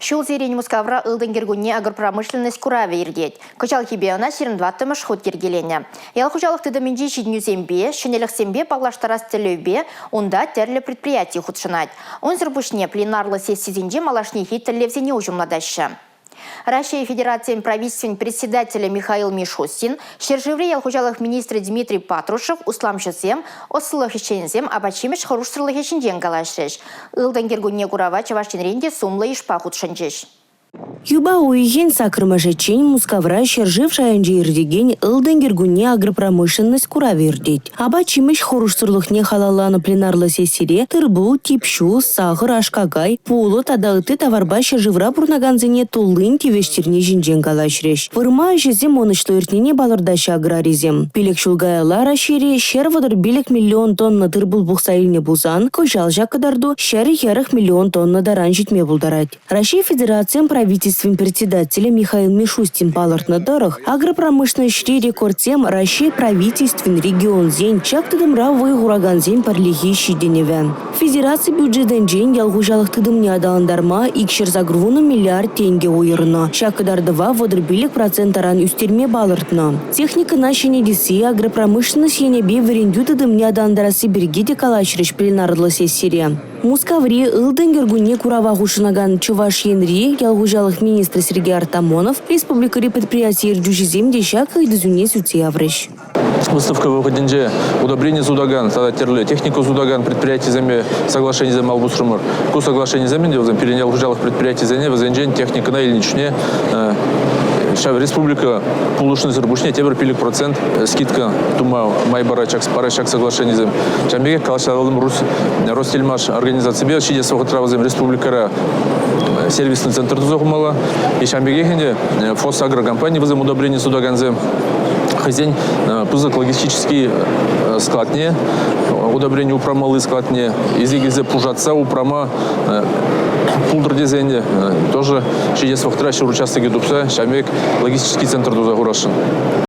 Ҫулсерен Мускавра ылтӑн кӗркунне агропромышленность куравӗ иртет. Кӑҫалхипе ӑна 24-мӗш хут йӗркеленӗ. Ял хуҫалӑх тытӑмӗнчи ҫитӗнӳсемпе, ҫӗнӗлӗхсемпе паллаштарас тӗллевпе унта тӗрлӗ предприяти хутшӑнать. Унсӑр пуҫне пленарлӑ сессисенче малашнехи тӗллевсене уҫӑмлатаҫҫӗ. Раҫҫей Федерацийӗн Правительствин председателӗ Михаил Мишустин, ҫӗршыври ял хуҫалӑх министрӗ Дмитрий Патрушев усламҫӑсем, ӑслӑлӑх ӗҫченӗсем апат-ҫимӗҫ хӑрушсӑрлӑхӗ ҫинчен калаҫрӗҫ. Ылтӑн кӗркунне курава Чӑваш Енрен те сумлӑ йышпа хутшӑнчӗҫ. Юпа уйӑхӗн саккӑрмӗшӗччен Мускавра ҫӗршыв шайӗнче иртекен «Ылтӑн кӗркунне» агропромышленность куравӗ иртет. Апат-ҫимӗҫ хӑрушсӑрлӑхне халалланӑ пленарлӑ сессире тыр-пул, тип ҫу, сахӑр, аш-какай, пулӑ тата ытти таварпа ҫӗршывра пурӑнакансене туллин тивӗҫтерни ҫинчен калаҫрӗҫ. Вырма ӗҫӗсем ӑнӑҫлӑ иртнине палӑртаҫҫӗ аграрисем. Пилӗк ҫул каялла Раҫҫейре 135 миллион тонна тыр-пул пухса илнӗ пулсан, кӑҫал ҫак кӑтарту 140 миллион тонна таран ҫитме пултарать. Раҫҫей Федерацийӗн Правительствин Председателӗ Михаил Мишустин палӑртнӑ тӑрӑх, агропромышленноҫри рекордсем Раҫҫей Правительствин, регионсен, ҫак тытӑмра вӑй хуракансен пӗрлехи ҫитӗнӗвӗ. Федераци бюджетӗнчен ял хуҫалӑх тытӑмне аталантарма 280 миллиард тенкӗ уйӑрнӑ. Ҫак кӑтартӑва 35 процент таран ӳстерме палӑртнӑ. Техникӑна ҫӗнетесси, агропромышленность енӗпе вӗрентӳ тытӑмне аталантарасси пирки те калаҫрӗҫ пленарлӑ сессире. Мускаври «Ылтӑн кӗркунне» курава хутшӑнакан Чӑваш Енри ял хуҫалӑх министрӗ Сергей Артамонов, республикӑри предприяти ертӳҫисем те ҫак ыйтусене сӳтсе яврӗҫ. Выставка вӑхӑтӗнче удобрени сутакан тата тӗрлӗ техника сутакан предприятисемпе соглашенисем ал пусрӑмӑр. Ку соглашенисем ӗнтӗ вӗсем пирӗн ял хуҫалӑх предприятисене вӗсенчен техникӑна илнӗ чухне ҫав республика пулӑшнисӗр пуҫне тепӗр 5% скидка тума май парать ҫак соглашенисем. Ҫавӑн пекех калаҫса Ростельмаш организаципе ҫитес вӑхӑтра вӗсем республикӑра сервисный центр туса хумалла. И ҫавӑн пекех ӗнтӗ Фосагро компани вӗсем удобрени сутакансем хӑйсен пысӑк логистический складне, удобрени упрамалли складне илсе килсе пушатса упрама пултӑр тесе ӗнтӗ тоже ҫитес вӑхӑтра ҫур участокӗ тупса ҫавӑн пек логистический центр туса хурасшӑн.